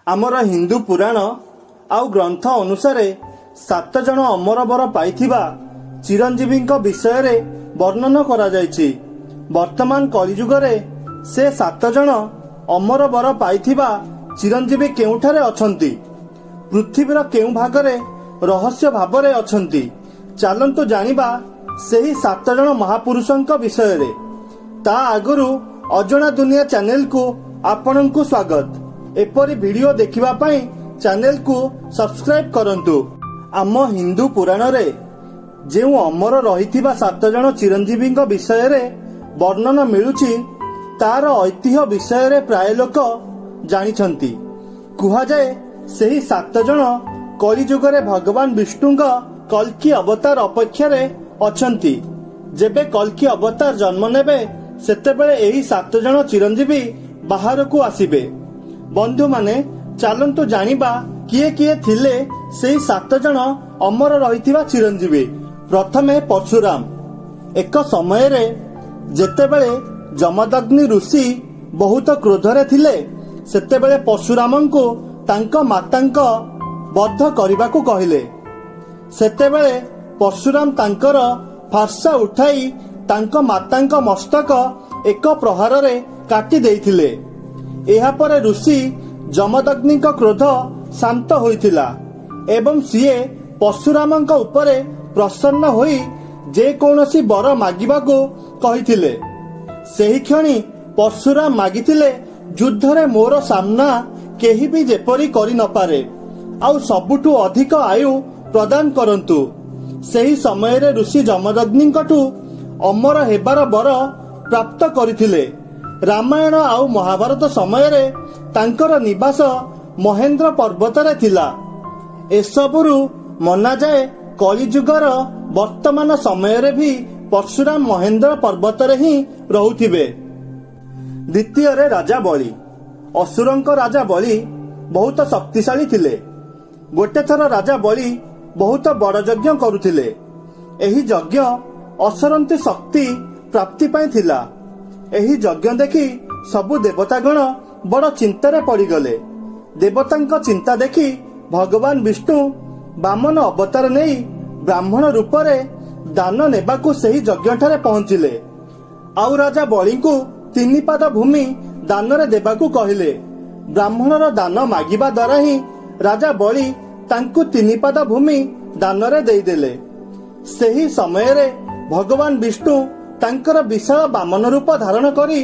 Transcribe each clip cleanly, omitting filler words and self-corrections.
ଆମର ହିନ୍ଦୁ ପୁରାଣ ଆଉ ଗ୍ରନ୍ଥ ଅନୁସାରେ 7 ଜଣ ଅମର ବର ପାଇଥିବା ଚିରଞ୍ଜୀବୀଙ୍କ ବିଷୟରେ ବର୍ଣ୍ଣନ କରାଯାଇଛି। ବର୍ତ୍ତମାନ କଳିଯୁଗରେ ସେ 7 ଜଣ ଅମର ବର ପାଇଥିବା ଚିରଞ୍ଜୀବୀ କେଉଁଠାରେ ଅଛନ୍ତି, ପୃଥିବୀର କେଉଁ ଭାଗରେ ରହସ୍ୟ ଭାବରେ ଅଛନ୍ତି, ଚାଲନ୍ତୁ ଜାଣିବା ସେହି 7 ଜଣ ମହାପୁରୁଷଙ୍କ ବିଷୟରେ। ତା ଆଗରୁ ଅଜଣା ଦୁନିଆ ଚ୍ୟାନେଲକୁ ଆପଣଙ୍କୁ ସ୍ୱାଗତ। ଏପରି ଭିଡିଓ ଦେଖିବା ପାଇଁ ଚ୍ୟାନେଲକୁ ସବସ୍କ୍ରାଇବ କରନ୍ତୁ। ଆମ ହିନ୍ଦୁ ପୁରାଣରେ ଯେଉଁ ଅମର ରହିଥିବା 7 ଜଣ ଚିରଞ୍ଜୀବୀଙ୍କ ବିଷୟରେ ବର୍ଣ୍ଣନ ମିଳୁଛି, ତାର ଐତିହ୍ୟ ବିଷୟରେ ପ୍ରାୟ ଲୋକ ଜାଣିଛନ୍ତି। କୁହାଯାଏ, ସେହି 7 ଜଣ କଳିଯୁଗରେ ଭଗବାନ ବିଷ୍ଣୁଙ୍କ କଳ୍କି ଅବତାର ଅପେକ୍ଷାରେ ଅଛନ୍ତି। ଯେବେ କଳ୍କି ଅବତାର ଜନ୍ମ ନେବେ, ସେତେବେଳେ ଏହି 7 ଜଣ ଚିରଞ୍ଜୀବୀ ବାହାରକୁ ଆସିବେ। ବନ୍ଧୁମାନେ, ଚାଲନ୍ତୁ ଜାଣିବା କିଏ କିଏ ଥିଲେ ସେହି 7 ଜଣ ଅମର ରହିଥିବା ଚିରଞ୍ଜୀବୀ। ପ୍ରଥମେ ପରଶୁରାମ। ଏକ ସମୟରେ ଯେତେବେଳେ ଯମଦଗ୍ନି ଋଷି ବହୁତ କ୍ରୋଧରେ ଥିଲେ, ସେତେବେଳେ ପରଶୁରାମଙ୍କୁ ତାଙ୍କ ମାତାଙ୍କ ବଧ କରିବାକୁ କହିଲେ। ସେତେବେଳେ ପରଶୁରାମ ତାଙ୍କର ଫାର୍ସା ଉଠାଇ ତାଙ୍କ ମାତାଙ୍କ ମସ୍ତକ ଏକ ପ୍ରହାରରେ କାଟି ଦେଇଥିଲେ। ଏହାପରେ ଋଷି ଯମଦଗ୍ନିଙ୍କ କ୍ରୋଧ ଶାନ୍ତ ହୋଇଥିଲା ଏବଂ ସିଏ ପରଶୁରାମଙ୍କ ଉପରେ ପ୍ରସନ୍ନ ହୋଇ ଯେକୌଣସି ବର ମାଗିବାକୁ କହିଥିଲେ। ସେହି କ୍ଷଣି ପରଶୁରାମ ମାଗିଥିଲେ, ଯୁଦ୍ଧରେ ମୋର ସାମ୍ନା କେହି ବି ଯେପରି କରିନପାରେ ଆଉ ସବୁଠୁ ଅଧିକ ଆୟୁ ପ୍ରଦାନ କରନ୍ତୁ। ସେହି ସମୟରେ ଋଷି ଯମଦଗ୍ନିଙ୍କଠୁ ଅମର ହେବାର ବର ପ୍ରାପ୍ତ କରିଥିଲେ। ରାମାୟଣ ଆଉ ମହାଭାରତ ସମୟରେ ତାଙ୍କର ନିବାସ ମହେନ୍ଦ୍ର ପର୍ବତରେ ଥିଲା। ଏସବୁରୁ ମନାଯାଏ, କଳିଯୁଗର ବର୍ତ୍ତମାନ ସମୟରେ ବି ପରଶୁରାମ ମହେନ୍ଦ୍ର ପର୍ବତରେ ହିଁ ରହୁଥିବେ। ଦ୍ୱିତୀୟରେ ରାଜା ବଳି। ଅସୁରଙ୍କ ରାଜା ବଳି ବହୁତ ଶକ୍ତିଶାଳୀ ଥିଲେ। ଗୋଟେ ଥର ରାଜା ବଳି ବହୁତ ବଡ ଯଜ୍ଞ କରୁଥିଲେ। ଏହି ଯଜ୍ଞ ଅସରନ୍ତି ଶକ୍ତି ପ୍ରାପ୍ତି ପାଇଁ ଥିଲା। ଏହି ଯଜ୍ଞ ଦେଖି ସବୁ ଦେବତାଗଣ ବଡ ଚିନ୍ତାରେ ପଡ଼ିଗଲେ। ଦେବତାଙ୍କ ଚିନ୍ତା ଦେଖି ଭଗବାନ ବିଷ୍ଣୁ ବାମନ ଅବତାର ନେଇ ବ୍ରାହ୍ମଣ ରୂପରେ ଦାନ ନେବାକୁ ସେହି ଯଜ୍ଞଠାରେ ପହଞ୍ଚିଲେ ଆଉ ରାଜା ବଳିଙ୍କୁ 3 ପାଦ ଭୂମି ଦାନରେ ଦେବାକୁ କହିଲେ। ବ୍ରାହ୍ମଣର ଦାନ ମାଗିବା ଦ୍ୱାରା ହିଁ ରାଜା ବଳି ତାଙ୍କୁ 3 ପାଦ ଭୂମି ଦାନରେ ଦେଇଦେଲେ। ସେହି ସମୟରେ ଭଗବାନ ବିଷ୍ଣୁ ତାଙ୍କର ବିଶାଳ ବାମନ ରୂପ ଧାରଣ କରି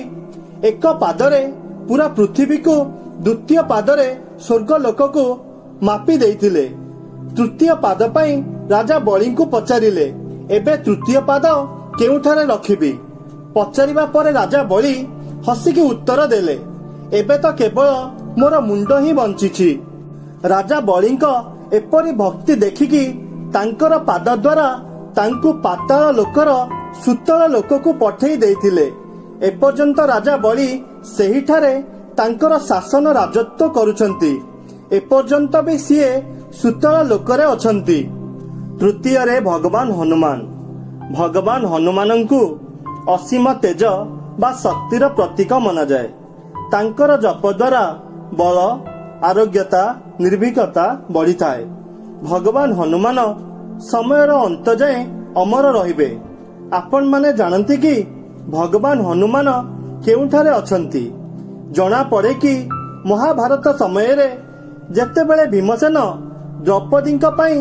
ଏକ ପାଦରେ ପୁରା ପୃଥିବୀକୁ, ଦ୍ୱିତୀୟ ପାଦରେ ସ୍ୱର୍ଗ ଲୋକକୁ ମାପି ଦେଇଥିଲେ। ତୃତୀୟ ପାଦ ପାଇଁ ରାଜା ବଳିଙ୍କୁ ପଚାରିଲେ, ଏବେ ତୃତୀୟ ପାଦ କେଉଁଠାରେ ରଖିବି? ପଚାରିବା ପରେ ରାଜା ବଳି ହସିକି ଉତ୍ତର ଦେଲେ, ଏବେ ତ କେବଳ ମୋର ମୁଣ୍ଡ ହିଁ ବଞ୍ଚିଛି। ରାଜା ବଳିଙ୍କ ଏପରି ଭକ୍ତି ଦେଖିକି ତାଙ୍କର ପାଦ ଦ୍ୱାରା ତାଙ୍କୁ ପାତାଳ ଲୋକର ସୁତଳ ଲୋକକୁ ପଠେଇ ଦେଇଥିଲେ। ଏପର୍ଯ୍ୟନ୍ତ ରାଜା ବଳି ସେହିଠାରେ ତାଙ୍କର ଶାସନ ରାଜତ୍ୱ କରୁଛନ୍ତି। ଏପର୍ଯ୍ୟନ୍ତ ବି ସିଏ ସୁତଳ ଲୋକରେ ଅଛନ୍ତି। ତୃତୀୟରେ ଭଗବାନ ହନୁମାନ। ଭଗବାନ ହନୁମାନଙ୍କୁ ଅସୀମ ତେଜ ବା ଶକ୍ତିର ପ୍ରତୀକ ମନାଯାଏ। ତାଙ୍କର ଜପ ଦ୍ୱାରା ବଳ, ଆରୋଗ୍ୟତା, ନିର୍ଭୀକତା ବଢିଥାଏ। ଭଗବାନ ହନୁମାନ ସମୟର ଅନ୍ତ ଯାଏଁ ଅମର ରହିବେ। ଆପଣମାନେ ଜାଣନ୍ତି କି ଭଗବାନ ହନୁମାନ କେଉଁଠାରେ ଅଛନ୍ତି? ଜଣା ପଡେ କି ମହାଭାରତ ସମୟରେ ଯେତେବେଳେ ଭୀମସେନ ଦ୍ରୌପଦୀଙ୍କ ପାଇଁ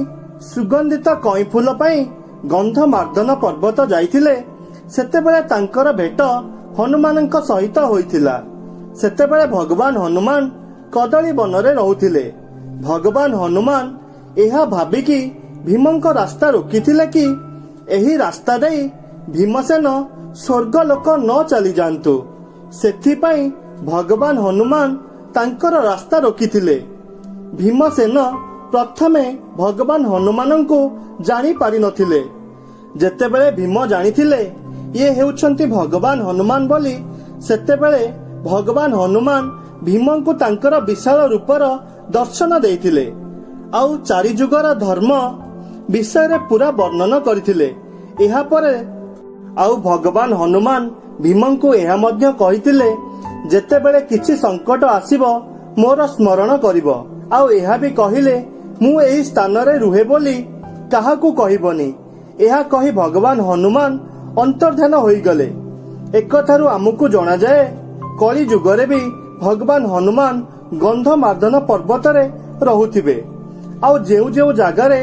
ସୁଗନ୍ଧିତ କଇଁ ଫୁଲ ପାଇଁ ଗନ୍ଧମାର୍ଦ୍ଦନ ପର୍ବତ ଯାଇଥିଲେ, ସେତେବେଳେ ତାଙ୍କର ଭେଟ ହନୁମାନଙ୍କ ସହିତ ହୋଇଥିଲା। ସେତେବେଳେ ଭଗବାନ ହନୁମାନ କଦଳୀ ବନରେ ରହୁଥିଲେ। ଭଗବାନ ହନୁମାନ ଏହା ଭାବିକି ଭୀମଙ୍କ ରାସ୍ତା ରୋକିଥିଲେ କି ଏହି ରାସ୍ତା ଦେଇ ଭୀମସେନ ସ୍ୱର୍ଗ ଲୋକ ନ ଚାଲିଯାଆନ୍ତୁ। ସେଥିପାଇଁ ଭଗବାନ ହନୁମାନ ତାଙ୍କର ରାସ୍ତା ରୋକିଥିଲେ। ଭୀମସେନ ପ୍ରଥମେ ଭଗବାନ ହନୁମାନଙ୍କୁ ଜାଣି ପାରିନଥିଲେ। ଯେତେବେଳେ ଭୀମ ଜାଣିଥିଲେ ଇଏ ହେଉଛନ୍ତି ଭଗବାନ ହନୁମାନ ବୋଲି, ସେତେବେଳେ ଭଗବାନ ହନୁମାନ ଭୀମଙ୍କୁ ତାଙ୍କର ବିଶାଳ ରୂପର ଦର୍ଶନ ଦେଇଥିଲେ ଆଉ ଚାରି ଯୁଗର ଧର୍ମ ବିଷୟରେ ପୁରା ବର୍ଣ୍ଣନ କରିଥିଲେ। ଏହାପରେ ଆଉ ଭଗବାନ ହନୁମାନ ଭୀମଙ୍କୁ ଏହା ମଧ୍ୟ କହିଥିଲେ, ଯେତେବେଳେ କିଛି ସଙ୍କଟ ଆସିବ, ମୋର ସ୍ମରଣ କରିବ। ଆଉ ଏହା ବି କହିଲେ, ମୁଁ ଏହି ସ୍ଥାନରେ ରୁହେ ବୋଲି କାହାକୁ କହିବନି। ଏହା କହି ଭଗବାନ ହନୁମାନ ଅନ୍ତର୍ଧ୍ୟାନ ହୋଇଗଲେ। ଏକଥାରୁ ଆମକୁ ଜଣାଯାଏ, କଳି ଯୁଗରେ ବି ଭଗବାନ ହନୁମାନ ଗନ୍ଧମାର୍ଦ୍ଦନ ପର୍ବତରେ ରହୁଥିବେ। ଆଉ ଯେଉଁ ଯେଉଁ ଜାଗାରେ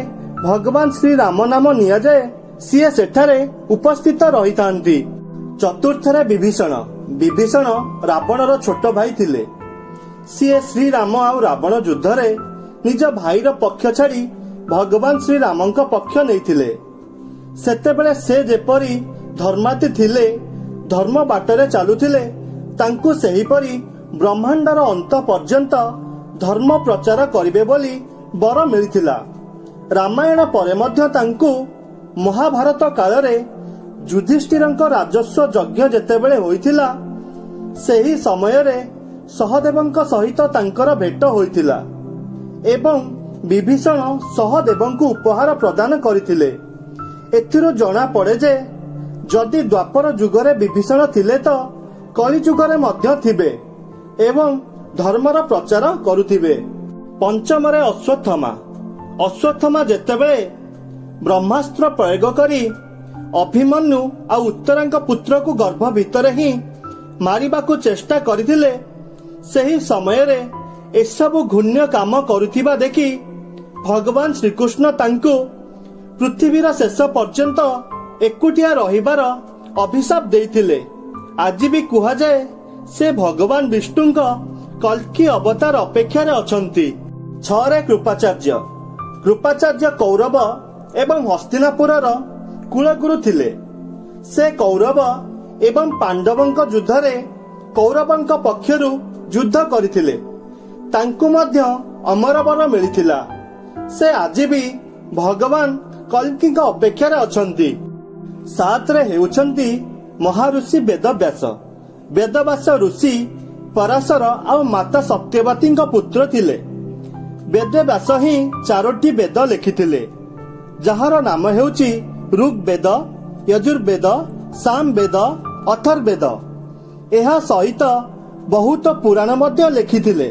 ଭଗବାନ ଶ୍ରୀ ରାମ ନାମ ନିଆଯାଏ, ସିଏ ସେଠାରେ ଉପସ୍ଥିତ ରହିଥାନ୍ତି। ଚତୁର୍ଥରେ ବିଭୀଷଣ। ବିଭୀଷଣ ରାବଣର ଛୋଟ ଭାଇ ଥିଲେ। ସିଏ ଶ୍ରୀରାମ ଆଉ ରାବଣ ଯୁଦ୍ଧରେ ନିଜ ଭାଇର ପକ୍ଷ ଛାଡି ଭଗବାନ ଶ୍ରୀରାମଙ୍କ ପକ୍ଷ ନେଇଥିଲେ। ସେତେବେଳେ ସେ ଯେପରି ଧର୍ମାତ୍ମା ଥିଲେ, ଧର୍ମ ବାଟରେ ଚାଲୁଥିଲେ, ତାଙ୍କୁ ସେହିପରି ବ୍ରହ୍ମାଣ୍ଡର ଅନ୍ତ ପର୍ଯ୍ୟନ୍ତ ଧର୍ମ ପ୍ରଚାର କରିବେ ବୋଲି ବର ମିଳିଥିଲା। ରାମାୟଣ ପରେ ମଧ୍ୟ ତାଙ୍କୁ ମହାଭାରତ କାଳରେ ଯୁଧିଷ୍ଠିରଙ୍କ ରାଜସୂୟ ଯଜ୍ଞ ଯେତେବେଳେ ହୋଇଥିଲା, ସେହି ସମୟରେ ସହଦେବଙ୍କ ସହିତ ତାଙ୍କର ଭେଟ ହୋଇଥିଲା ଏବଂ ବିଭୀଷଣ ସହଦେବଙ୍କୁ ଉପହାର ପ୍ରଦାନ କରିଥିଲେ। ଏଥିରୁ ଜଣା ପଡେ ଯେ ଯଦି ଦ୍ୱାପର ଯୁଗରେ ବିଭୀଷଣ ଥିଲେ ତ କଳି ଯୁଗରେ ମଧ୍ୟ ଥିବେ ଏବଂ ଧର୍ମର ପ୍ରଚାର କରୁଥିବେ। ପଞ୍ଚମରେ ଅଶ୍ୱତ୍ଥମା। ଅଶ୍ୱତ୍ଥମା ଯେତେବେଳେ ବ୍ରହ୍ମାସ୍ତ୍ର ପ୍ରୟୋଗ କରି ଅଭିମନ୍ୟୁ ଆଉ ଉତ୍ତରାଙ୍କ ପୁତ୍ରକୁ ଗର୍ଭ ଭିତରେ ହିଁ ମାରିବାକୁ ଚେଷ୍ଟା କରିଥିଲେ, ସେହି ସମୟରେ ଏସବୁ ଘୃଣ୍ୟ କାମ କରୁଥିବା ଦେଖି ଭଗବାନ ଶ୍ରୀକୃଷ୍ଣ ତାଙ୍କୁ ପୃଥିବୀର ଶେଷ ପର୍ଯ୍ୟନ୍ତ ଏକୁଟିଆ ରହିବାର ଅଭିଶାପ ଦେଇଥିଲେ। ଆଜି ବି କୁହାଯାଏ, ସେ ଭଗବାନ ବିଷ୍ଣୁଙ୍କ କଳ୍କି ଅବତାର ଅପେକ୍ଷାରେ ଅଛନ୍ତି। ଛଅରେ କୃପାଚାର୍ଯ୍ୟ। କୃପାଚାର୍ଯ୍ୟ କୌରବ ଏବଂ ହସ୍ତିନାପୁରର କୁଳଗୁରୁ ଥିଲେ। ସେ କୌରବ ଏବଂ ପାଣ୍ଡବଙ୍କ ଯୁଦ୍ଧରେ କୌରବଙ୍କ ପକ୍ଷରୁ ଯୁଦ୍ଧ କରିଥିଲେ। ତାଙ୍କୁ ମଧ୍ୟ ଅମର ବର ମିଳିଥିଲା। ସେ ଆଜି ବି ଭଗବାନ କଳ୍କିଙ୍କ ଅପେକ୍ଷାରେ ଅଛନ୍ତି। ସାତରେ ହେଉଛନ୍ତି ମହାଋଷି ବେଦବ୍ୟାସ। ବେଦବ୍ୟାସ ଋଷି ପରାଶର ଆଉ ମାତା ସତ୍ୟବତୀଙ୍କ ପୁତ୍ର ଥିଲେ। ବେଦବ୍ୟାସ ହିଁ ଚାରୋଟି ବେଦ ଲେଖିଥିଲେ, ଯାହାର ନାମ ହେଉଛି ଋଗ୍ବେଦ, ୟଜୁର୍ବେଦ, ସାମବେଦ, ଅଥର୍ବବେଦ। ଏହା ସହିତ ବହୁତ ପୁରାଣ ମଧ୍ୟ ଲେଖିଥିଲେ।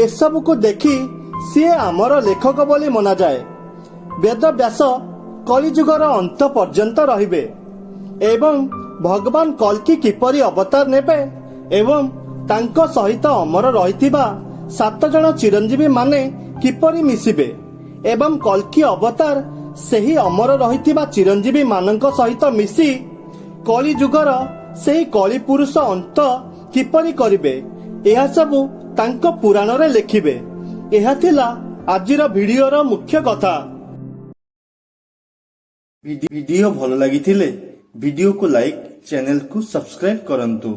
ଏସବୁକୁ ଦେଖି ସିଏ ଆମର ଲେଖକ ବୋଲି ମନାଯାଏ। ବେଦବ୍ୟାସ କଳିଯୁଗର ଅନ୍ତ ପର୍ଯ୍ୟନ୍ତ ରହିବେ ଏବଂ ଭଗବାନ କଳ୍କି କିପରି ଅବତାର ନେବେ ଏବଂ ତାଙ୍କ ସହିତ ଅମର ରହିଥିବା ସାତ ଜଣ ଚିରଞ୍ଜୀବୀ ମାନେ କିପରି ମିଶିବେ ଏବଂ କଳ୍କି ଅବତାର ସେହି ଅମର ରହିଥିବା ଚିରଞ୍ଜୀବୀ ମାନଙ୍କ ସହିତ ମିଶି କଳି ଯୁଗର ସେହି କଳି ପୁରୁଷ ଅନ୍ତ କିପରି କରିବେ, ଏହା ସବୁ ତାଙ୍କ ପୁରାଣରେ ଲେଖିବେ। ଏହା ଥିଲା ଆଜିର ଭିଡିଓର ମୁଖ୍ୟ କଥା। ଭିଡିଓ ଭଲ ଲାଗିଥିଲେ ଭିଡିଓକୁ ଲାଇକ୍, ଚ୍ୟାନେଲକୁ ସବସ୍କ୍ରାଇବ କରନ୍ତୁ।